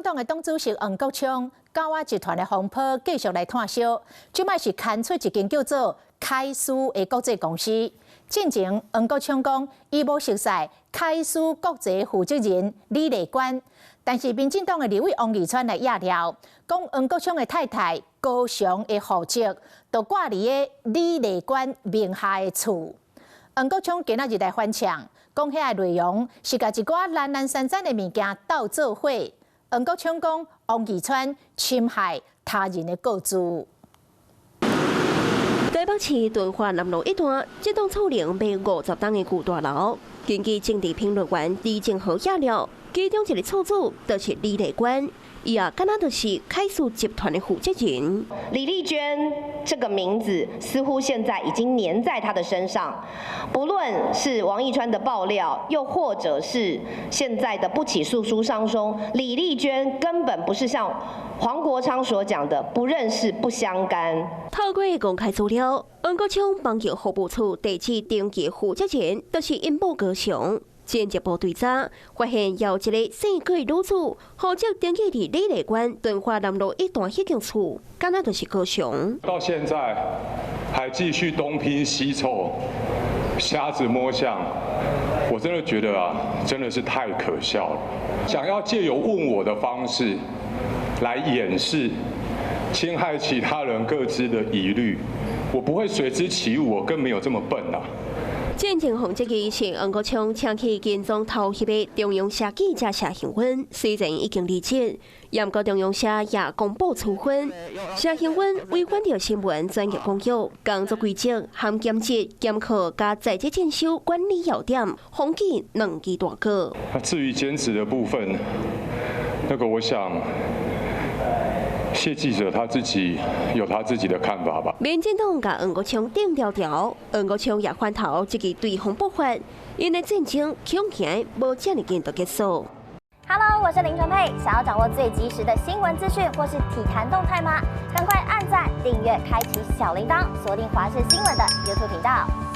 黨的黨主席黃國昌，九仔集團的風波繼續來炭燒，這擺是牽出一間叫做凱思的國際公司。進前黃國昌講，伊無熟似凱思國際負責人李麗娟，但是民進黨的立委王義川來掖料，講黃國昌的太太高雄的戶籍，就掛佇个李麗娟名下的厝。黃國昌今仔日來反嗆，講遐个內容是共一寡懶懶散散的物件鬥做伙。黃國昌講，王義川侵害他人的個資。台北市敦化南路一段，這棟厝齡欲50冬的舊大樓，根據政治評論員李正和揭料，其中一个厝主就是李麗娟，伊也敢若就是凱思集團的負責人。李麗娟這個名字似乎現在已經黏在他的身上，不論是王義川的爆料，又或者是現在的不起訴書當中，李麗娟根本不是像黃國昌所講的不認識、不相干。透過公開資料，黃國昌防疫服務處地址登記負責人，就是𪜶某高雄。進一步追查，發現有一个姓郭女子，戶籍登記佇李麗娟敦化南路一段彼間厝，敢若就是高雄。到現在還繼續東拼西湊，瞎子摸象，我真的覺得啊，真的是太可笑了。想要借由問我的方式來掩飾侵害其他人個資的疑慮，我不會隨之起舞，我更沒有這麼笨啊。進前予質疑是黃國昌請去金鐘偷翕的中央社記者謝杏芬，雖然已經離職，毋過中央社也公布處分。謝杏芬違反著新聞專業公約、工作規則含兼職兼課佮在職進修管理要點，予記兩支大過。那至於兼職的部分，那個我想，謝記者他自己有他自己的看法吧。民進黨共黃國昌頂牢牢，黃國昌也反頭質疑對方不法，𪜶的戰爭恐驚無遮爾緊就結束。 Hello，我是林純佩，想要掌握最及時的新聞資訊或是體壇動態嗎？趕快按讚、訂閱、開啟小鈴鐺，鎖定華視新聞的 YouTube 頻道。